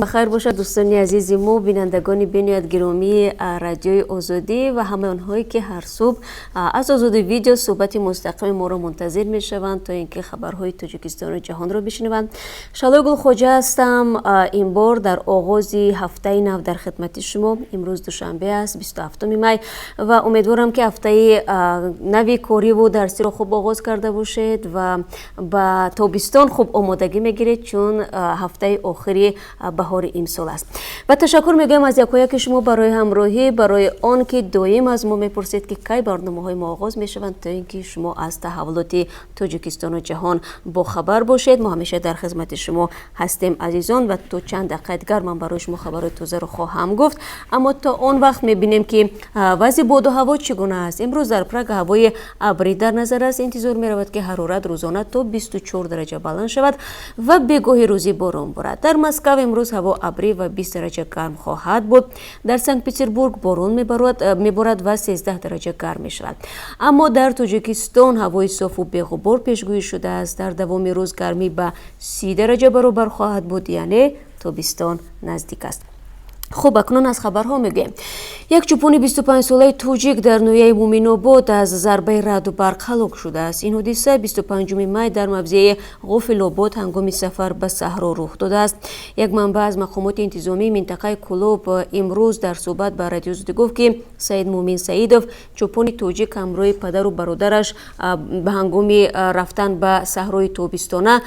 Бахайр бошад, дӯстони азизи мо, бинандагони бениҳоят гиромии Радиои Озодӣ ва ҳамаи онҳое, ки ҳар субҳ аз Озодӣ Видео суҳбати мустақими моро мунтазир мешаванд, то ин ки хабарҳои Тоҷикистону ҷаҳонро бишнаванд. Шаҳлои Гулхоҷа ҳастам. Ин бор дар оғози ҳафтаи нав дар хидмати шумо. Имрӯз душанбе аст, 27 май, ва умедворам, ки ҳафтаи нави кориву дарсиро хуб оғоз карда бошед ва ба тобистон хуб омодагӣ мегиред, чун ҳафтаи охири баҳори имсол аст. Ва ташаккур мегӯям аз якояки шумо барои ҳамроҳӣ, барои он ки доим аз мо мепурсед, ки кай барномаҳои мо оғоз мешаванд, то ин ки шумо аз таҳаввулоти Тоҷикистону ҷаҳон бохабар бошед. Мо ҳамеша дар хизмати шумо ҳастем, азизон, ва то чанд дақиқаи дигар ман барои шумо хабарҳои тозаро хоҳам гуфт. Аммо то он вақт мебинем, ки вазъи боду ҳаво чӣ гуна аст. Имрӯз дар Прага ҳавои абрӣ дар назар аст. Интизор меравад, ки ҳарорат рӯзона то 24 дараҷа баланд шавад ва бегоҳи рӯзӣ борон борад. Дар Москав имрӯз ҳаво абрӣ ва 20 дараҷа гарм хоҳад буд. Дар Санкт Петербург борон меборад ва 13 дараҷа гарм мешавад. Аммо дар Тоҷикистон ҳавои софу беғубор пешгӯӣ шудааст. Дар давоми рӯз гармӣ ба 30 дараҷа баробар хоҳад буд, яъне тобистон наздик аст. Хуб, акнун аз хабарҳо мегӯем. Як чӯпони 25-солаи тоҷик дар ноҳияи Муминобод аз зарбаи раъду барқ ҳалок шудааст. Ин ҳодиса 25 май дар мавзеи Ғофилобод ҳангоми сафар ба саҳро рух додааст. Як манбаъ аз мақомоти интизомии минтақаи Кӯлоб имрӯз дар суҳбат ба Радиои Озодӣ гуфт, ки Саид Мумин Саидов, чӯпони тоҷик, ҳамроҳи падару бародараш ба ҳангоми рафтан ба саҳрои тобистона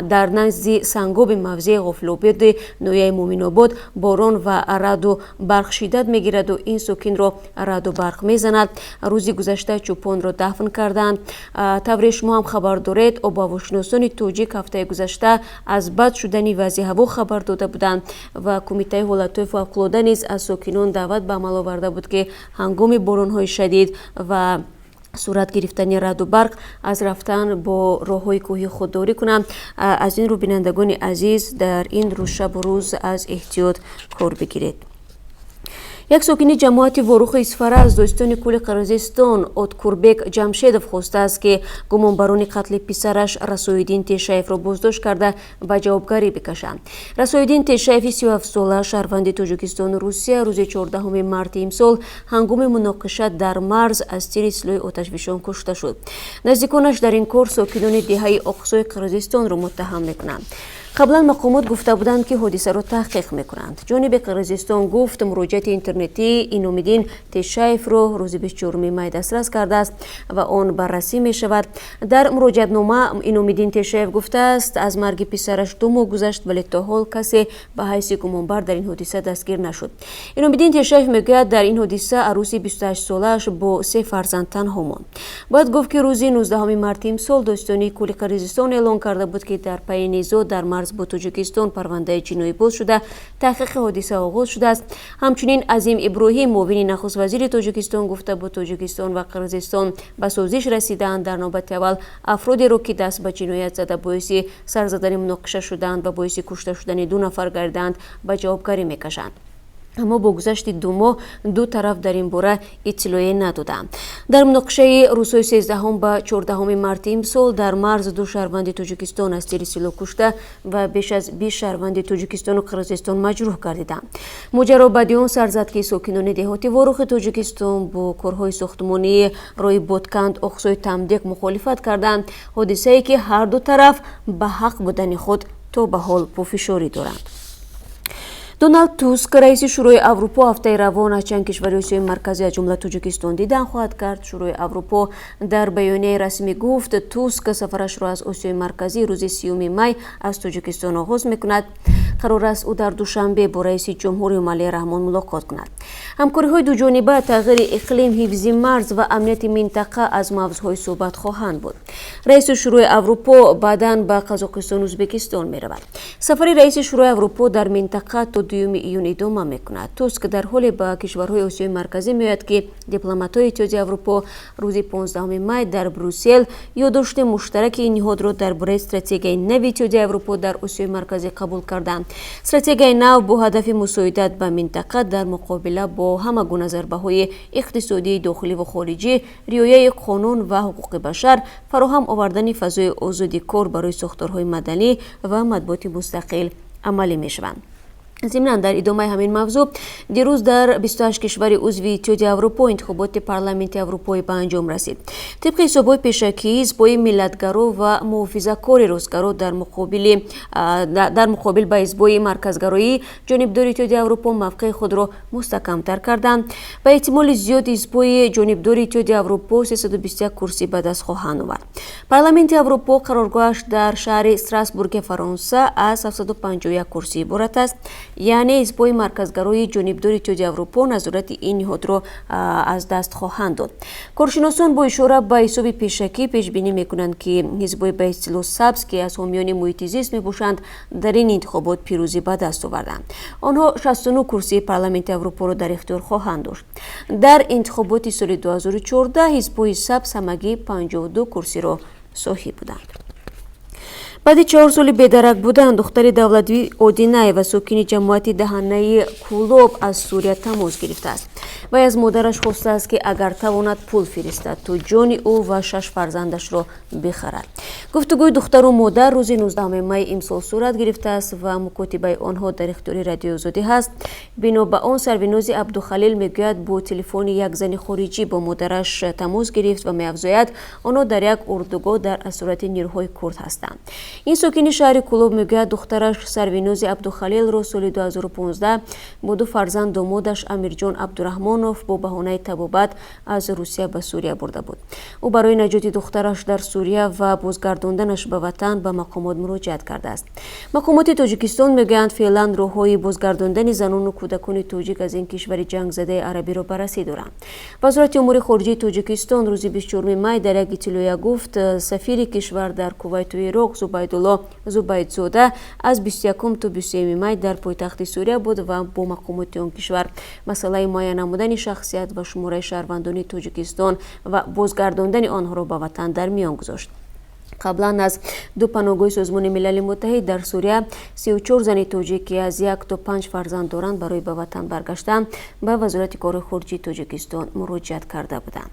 дар назди сангоби мавзеи Ғофилободи ноҳияи Муминобод борон ва раъду барқ шиддат мегираду ин сокинро раъду барқ мезанад. Рӯзи гузашта чӯпонро дафн карданд. Тавре шумо ҳам хабар доред, обуҳавошиносони тоҷик ҳафтаи гузашта аз бад шудани вазъи ҳаво хабар дода буданд ва Кумитаи ҳолатҳои фавқулода низ аз сокинон даъват ба амал оварда буд, ки ҳангоми боронҳои шадид ва сурат гирифтани раъду барқ аз рафтан бо роҳҳои кӯҳӣ худдорӣ кунанд. Аз ин рӯ, бинандагони азиз, дар ин рӯз шабу рӯз аз эҳтиёт кор бигиред. Як сокини ҷамоати Ворухи Исфара аз додситони кулли Қирғизистон Откурбек Ҷамшедов хостааст, ки гумонбарони қатли писараш Расоиддин Тешаевро боздошт карда, ба ҷавобгарӣ бикашанд. Расоиддин Тешаеви 37-сола, шаҳрванди Тоҷикистону Русия, рӯзи 14 марти имсол ҳангоми муноқиша дар марз аз тири силоҳи оташфишон кушта шуд. Наздиконаш дар ин кор сокинони деҳаи Оқсои Қирғизистонро муттаҳам мекунанд. Қаблан мақомот гуфта буданд, ки ҳодисаро таҳқиқ мекунанд. Ҷониби Қирғизистон гуфт, муроҷиати интернетии Иномиддин Тешаевро рӯзи 24 май дастрас кардааст ва он баррасӣ мешавад. Дар муроҷиатнома Иномиддин Тешаев гуфтааст, аз марги писараш 2 моҳ гузашт, вале то ҳол касе ба ҳайси гумонбар дар ин ҳодиса дастгир нашуд. Иномиддин Тешаев мегӯяд, дар ин ҳодиса арӯси 28-солааш бо се фарзанд танҳо монд. Бояд гуфт, ки рӯзи 19 марти имсол додситонии кулли Қирғизистон эълон карда буд, ки дар пайи низоъ дар марз бо Тоҷикистон парвандаи ҷиноӣ боз шуда, таҳқиқи ҳодиса оғоз шудааст. Ҳамчунин Азим Иброҳим, муовини нахуствазири Тоҷикистон, гуфта буд, Тоҷикистон ва Қирғизистон ба созиш расидаанд, дар навбати аввал афродеро, ки даст ба ҷиноят зада, боиси сар задани муноқиша шудаанд ва боиси кушта шудани ду нафар гардидаанд, ба ҷавобгарӣ мекашанд. Аммо бо гузашти 2 моҳ ду тараф дар ин бора иттилоъе надоданд. Дар муноқишаи рӯзҳои 13 ба 14 марти имсол дар марз ду шаҳрванди Тоҷикистон аз тири силоҳ кушта ва беш аз 20 шаҳрванди Тоҷикистону Қирғизистон маҷрӯҳ гардиданд. Моҷаро баъди он сар зад, ки сокинони деҳоти Ворухи Тоҷикистон бо корҳои сохтмонии роҳи Бодканд Оқсои Тамдиқ мухолифат карданд, ҳодисае ки ҳар ду тараф ба ҳақ будани худ то ба ҳол пофишорӣ доранд. Доналд Туск, раиси Шӯрои Аврупо, ҳафтаи равон аз чанд кишвари Осиёи Марказӣ, аз ҷумла Тоҷикистон, дидан хоҳад кард. Шӯрои Аврупо дар баёнияи расмӣ гуфт, Туск сафарашро аз Осиёи Марказӣ рӯзи 30 май аз Тоҷикистон оғоз мекунад. Қарор аст, ӯ дар Душанбе бо раиси ҷумҳур Эмомалӣ Раҳмон мулоқот кунад. Ҳамкориҳои дуҷониба, тағйири иқлим, ҳифзи марз ва амнияти минтақа аз мавзӯъҳои суҳбат хоҳанд буд. Раиси Шӯрои Аврупо баъдан ба Қазоқистону Ӯзбекистон меравад. Сафари раиси Шӯрои Аврупо дар минтақа то 2 июн идома мекунад. Туск дар ҳоле ба кишварҳои Осиёи Марказӣ меояд, ки дипломатҳои Иттиҳоди Аврупо рӯзи 15 май дар Брюссел ёддошти муштараки ин ниҳодро дар бораи стратегияи нави Иттиҳоди Аврупо дар Осиёи Марказӣ қабул карданд. Стратегияи нав бо ҳадафи мусоидат ба минтақа дар муқобила бо ҳама гуна зарбаҳои иқтисодии дохилӣ ва хориҷӣ, риояи қонун ва ҳуқуқи башар, фароҳам овардани фазои озоди кор барои сохторҳои маданӣ ва матбуоти мустақил Амалӣ мешаванд. Зимнан, дар идомаи ҳамин мавзӯъ, дирӯз дар 28 кишвари узви Иттиҳоди Аврупо интихоботи Парламенти Аврупоӣ ба анҷом расид. Тибқи ҳисобҳои пешакӣ, ҳизбҳои миллатгаро ва муҳофизакори ростгаро дар муқобил ба ҳизбҳои марказгароӣ, ҷонибдори Иттиҳоди Аврупо, мавқеи худро мустаҳкамтар карданд. Ба эҳтимоли зиёд, ҳизбҳои ҷонибдори Иттиҳоди Аврупо 321 курсӣ ба даст хоҳанд овард. Парламенти Аврупо, қароргоҳаш дар шаҳри Страсбурги Фаронса, аз 751 курсӣ иборат аст. Яъне ҳизбҳои марказгарои ҷонибдори Иттиҳоди Аврупо назорати ин ниҳодро аз даст хоҳанд дод. Коршиносон бо ишора ба ҳисоби пешакӣ пешбинӣ мекунанд, ки ҳизбҳои ба истилоҳ сабз, ки аз ҳомиёни муҳити зист мебошанд, дар ин интихобот пирӯзӣ ба даст оварданд. Онҳо 69 курсии Парламенти Аврупоро дар ихтиёр хоҳанд дошт. Дар интихоботи соли 2014 ҳизбҳои сабз ҳамагӣ 52 курсиро соҳиб буданд. Баъди 4 соли бедарак будан, духтари Давлатӣ Одинаева, сокини ҷамоати Даҳанаи Кӯлоб, аз Сурия тамос гирифтааст. Вай аз модараш хостааст, ки агар тавонад, пул фиристад, то ҷони ӯ ва шаш фарзандашро бихарад. Гуфтугӯи духтару модар рӯзи 19 майи имсол сурат гирифтааст ва мукотибаи онҳо дар ихтиёри Радиои Озодӣ ҳаст. Бино ба он, Сарвинози Абдухалил мегӯяд, бо телефони як зани хориҷӣ бо модараш тамос гирифт ва меафзояд, онҳо дар як урдугоҳ дар асорати нирӯҳои курд ҳастанд. Ин сокини шаҳри Кӯлоб мегӯяд, духтараш Сарвинози Абдухалилро соли 2015 бо ду фарзанд домодаш Амирҷон Абдураҳмонов бо баҳонаи табобат аз Русия ба Сурия бурда буд. Ӯ барои наҷоти духтараш дар Сурия ва бозгардонданаш ба ватан ба мақомот муроҷиат кардааст. Мақомоти Тоҷикистон мегӯянд, феълан роҳҳои бозгардондани занону кӯдакони тоҷик аз ин кишвари ҷангзадаи арабиро баррасӣ доранд. Вазорати умури хориҷии Тоҷикистон рӯзи 24 май дар як иттилоия гуфт, сафири кишвар дар Кувайту Ироқ Зубайдулло Зубайдзода аз 21 то 23 май дар пойтахти Сурия буд ва бо мақомоти он кишвар масъалаи муайян намудани шахсият ва шумораи шаҳрвандони Тоҷикистон ва бозгардондани онҳоро ба ватан дар миён гузошт. Қаблан аз ду паноҳгоҳи Созмони Милали Муттаҳид дар Сурия 34 зани тоҷик, ки аз як то панҷ фарзанд доранд, барои ба ватан баргаштан ба Вазорати корҳои хориҷии Тоҷикистон муроҷиат карда буданд.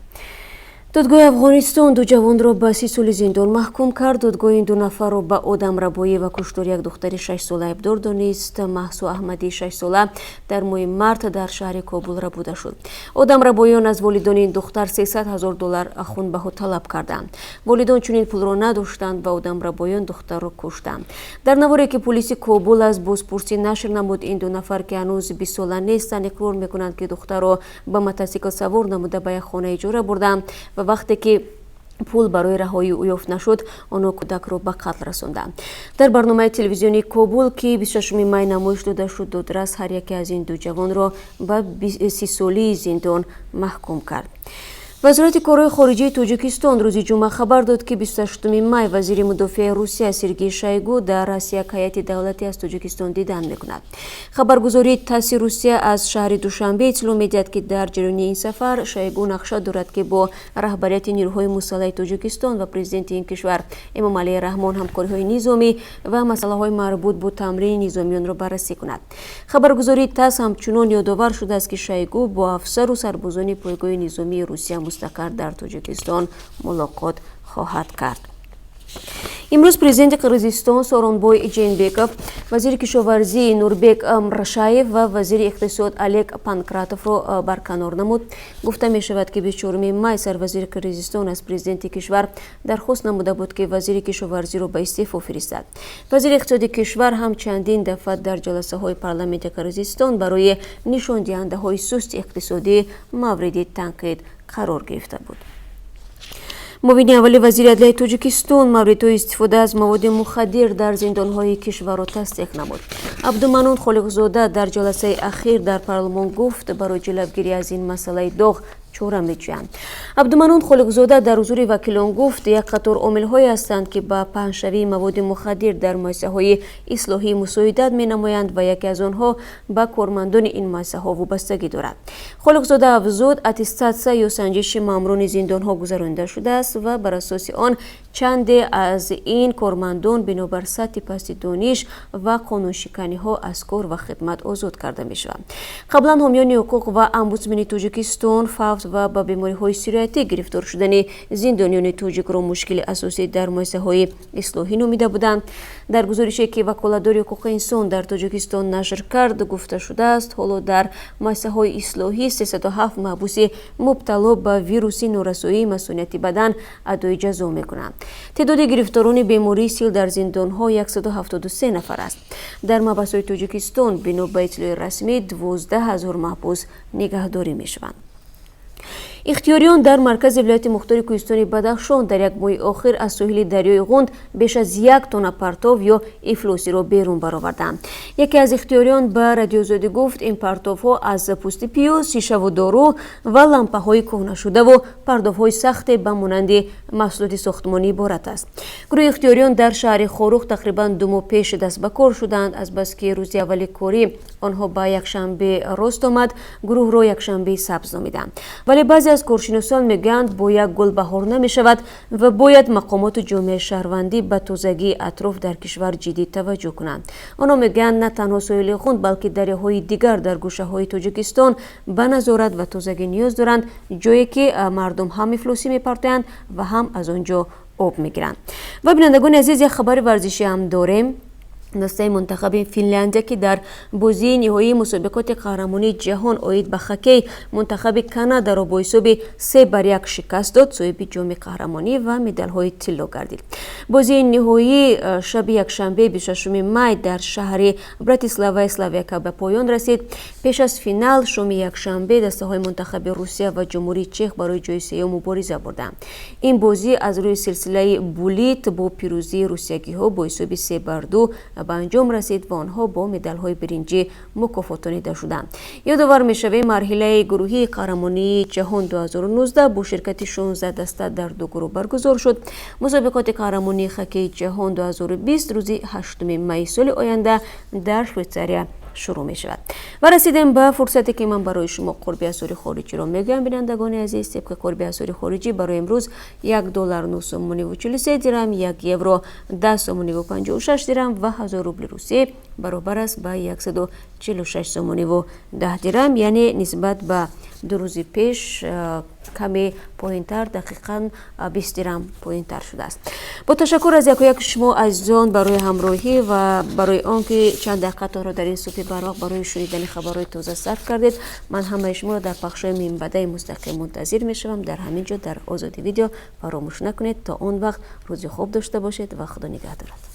Додгоҳи Афғонистон ду ҷавонро ба 30 соли зиндон маҳкум кард. Додгоҳ ин ду нафарро ба одамрабоӣ ва куштори як духтари 6-сола айбдор донист. Маҳсу Аҳмадии 6-сола дар моҳи март дар шаҳри Кобул рабуда шуд. Одамрабоён аз волидони ин духтар 300 ҳазор доллар хунбаҳо талаб карданд. Волидон чунин пулро надоштанд ва одамрабоён духтарро куштанд. Дар наворе, ки пулиси Кобул аз бозпурсӣ нашр намуд, ин ду нафар, ки ҳанӯз 20-сола нестанд, иқрор мекунанд, ки духтарро ба мотосикл савор намуда, ба як хона иҷора бурданд ва вақте ки пул барои раҳоии ӯ ёфт нашуд, онҳо кӯдакро ба қатл расонданд. Дар барномаи телевизионии Кобул, ки 26 май намоиш дода шуд, додрас ҳар яке аз ин ду ҷавонро ба 30-солии зиндон маҳкум кард. Вазорати корҳои хориҷии Тоҷикистон рӯзи ҷумъа хабар дод, ки 28 май вазири мудофиаи Русия Сергей Шойгу дар раъси як ҳайати давлатӣ аз Тоҷикистон дидан мекунад. Хабаргузории ТАССи Русия аз шаҳри Душанбе иттилоъ медиҳад, ки дар ҷараёни ин сафар Шойгу нақша дорад, ки бо раҳбарияти нирӯҳои мусаллаҳи Тоҷикистон ва президенти ин кишвар Эмомалӣ Раҳмон ҳамкориҳои низомӣ ва масъалаҳои марбут бо тамрини низомиёнро баррасӣ кунад. Хабаргузории ТАСС ҳамчунон ёдовар шудааст, ки Шойгу бо афсару сарбозони пойгоҳи низомии Русия, мустақар дар Тоҷикистон, мулоқот хоҳад кард. Имрӯз президенти Қирғизистон Сооронбой Жээнбеков вазири кишоварзӣ Нурбек Рашаев ва вазири иқтисод Олег Панкратовро барканор намуд. Гуфта мешавад, ки 24 май сарвазири Қирғизистон аз президенти кишвар дархост намуда буд, ки вазири кишоварзиро ба истеъфо фиристад. Вазири иқтисоди кишвар ҳам чандин дафъа дар ҷаласаҳои парламенти Қирғизистон барои нишондиҳандаҳои сусти иқтисодӣ мавриди танқид қарор гирифта буд. Муовини аввали вазири адлияи Тоҷикистон мавридҳои истифода аз маводи мухаддир дар зиндонҳои кишварро тасдиқ намуд. Абдуманнон Холиқзода дар ҷаласаи ахир дар парлумон гуфт, барои ҷилавгирӣ аз ин масъалаи доғ чора меҷӯянд. Абдуманнон Холиқзода дар ҳузури вакилон гуфт, як қатор омилҳое ҳастанд, ки ба паҳншавии маводи мухаддир дар муассисаҳои ислоҳӣ мусоидат менамоянд ва яке аз онҳо ба кормандони ин муассисаҳо вобастагӣ дорад. Холиқзода афзуд, аттестатсия ё санҷиши маъмурони зиндонҳо гузаронида шудааст ва бар асоси он Чанде аз ин кормандон бинобар сатҳи пасти дониш ва қонуншиканиҳо аз кор ва хидмат озод карда мешаванд. Қаблан ҳомиёни ҳуқуқ ва омбудсмени Тоҷикистон фавт ва ба бемориҳои сироятӣ гирифтор шудани зиндониёни тоҷикро мушкили асосӣ дар муассисаҳои ислоҳӣ номида буданд. Дар гузорише, ки ваколатдори ҳуқуқи инсон дар Тоҷикистон нашр кард, гуфта шудааст, ҳоло дар муассисаҳои ислоҳӣ 307 маҳбуси мубтало ба вируси норасоии масунияти бадан адои ҷазо мекунанд. Теъдоди гирифторони бемории сил дар зиндонҳо 173 нафар аст. Дар маҳбасҳои Тоҷикистон бино ба иттилои расмӣ 12 ҳазор маҳбус нигаҳдорӣ мешаванд. Ихтиёриён дар маркази вилояти мухтори кӯҳистони Бадахшон дар як моҳи охир аз соҳили дарёи Ғунд беш аз як тонна партов ё ифлосиро берун бароварданд. Яке аз ихтиёриён ба Радиоозодӣ гуфт, ин партовҳо аз пӯсти пиёз, шишаву дору ва лампаҳои кӯҳнашудаву пардовҳои сахте ба монанди маҳсулоти сохтмонӣ иборат аст. Гурӯҳи ихтиёриён дар шаҳри Хоруғ тақрибан 2 моҳ пеш даст ба кор шуданд. Азбаски рӯзи аввали корӣ онҳо ба якшанбе рост омад, гурӯҳро якшанбеи сабз номиданд. Вале баъзе аз коршиносон мегӯянд, бо як гул баҳор намешавад ва бояд мақомоту ҷомеаи шаҳрвандӣ ба тозагии атроф дар кишвар ҷиддӣ таваҷҷӯҳ кунанд. Онҳо мегӯянд, на танҳо соҳили Ғунд, балки дарёҳои дигар дар гӯшаҳои Тоҷикистон ба назорат ва тозагӣ ниёз доранд, ҷое ки мардум ҳам ифлосӣ мепартоянд ва ҳам аз он ҷо об мегиранд. Ва, бинандагони азиз, як хабари варзишӣ ҳам дорем. Дастаи мунтахаби Финляндия, ки дар бозии ниҳоии мусобиқоти қаҳрамонии ҷаҳон оид ба хоккей мунтахаби Канадаро бо ҳисоби 3-1 шикаст дод, соҳиби ҷоми қаҳрамонӣ ва медалҳои тилло гардид. Бозии ниҳоӣ шаби якшанбе, 26 май, дар шаҳри Братиславаи Словакия ба поён расид. Пеш аз финал, шоми якшанбе, дастаҳои мунтахаби Русия ва Ҷумҳурии Чех барои ҷои сеюм мубориза бурданд. Ин бозӣ аз рӯи силсилаи буллит бо пирӯзии русиягиҳо бо ҳисоби 3-2 ба анҷом расид ва онҳо бо медалҳои биринҷӣ мукофотонида шуданд. Ёдовар мешавем, марҳилаи гурӯҳии қаҳрамонии ҷаҳон 2019 бо ширкати 16 даста дар ду гурӯҳ баргузор шуд. Мусобиқоти қаҳрамонии хоккеи ҷаҳон 2020 рӯзи 8 майи соли оянда дар Швейтсария шурӯъ мешавад. Ва расидем ба фурсате, ки ман барои шумо қурби асъори хориҷиро мегӯям. Бинандагони азиз, тибқи қурби асъори хориҷӣ барои имрӯз 1 доллар 9 сомониву 43 дирам, 1 евро 10 сомониву 56 дирам ва 1000 рубли русӣ баробар аст ба 146 сомониву 10 дирам, яъне нисбат ба 2 рӯзи пеш каме поинтар, дақиқан 20 дирам поинтар шудааст. Бо ташаккур аз яку яки шумо азизон барои ҳамроҳӣ ва барои он ки чанд дақиқатонро дар ин субҳи барвақт барои шунидани хабарҳои тоза сарф кардед, ман ҳамаи шуморо дар пахшҳои минбаъдаи мустақим мунтазир мешавам дар ҳамин ҷо, дар Озодӣ Видео. Фаромӯш накунед. То он вақт рӯзи хуб дошта бошед ва Худо нигаҳдорад.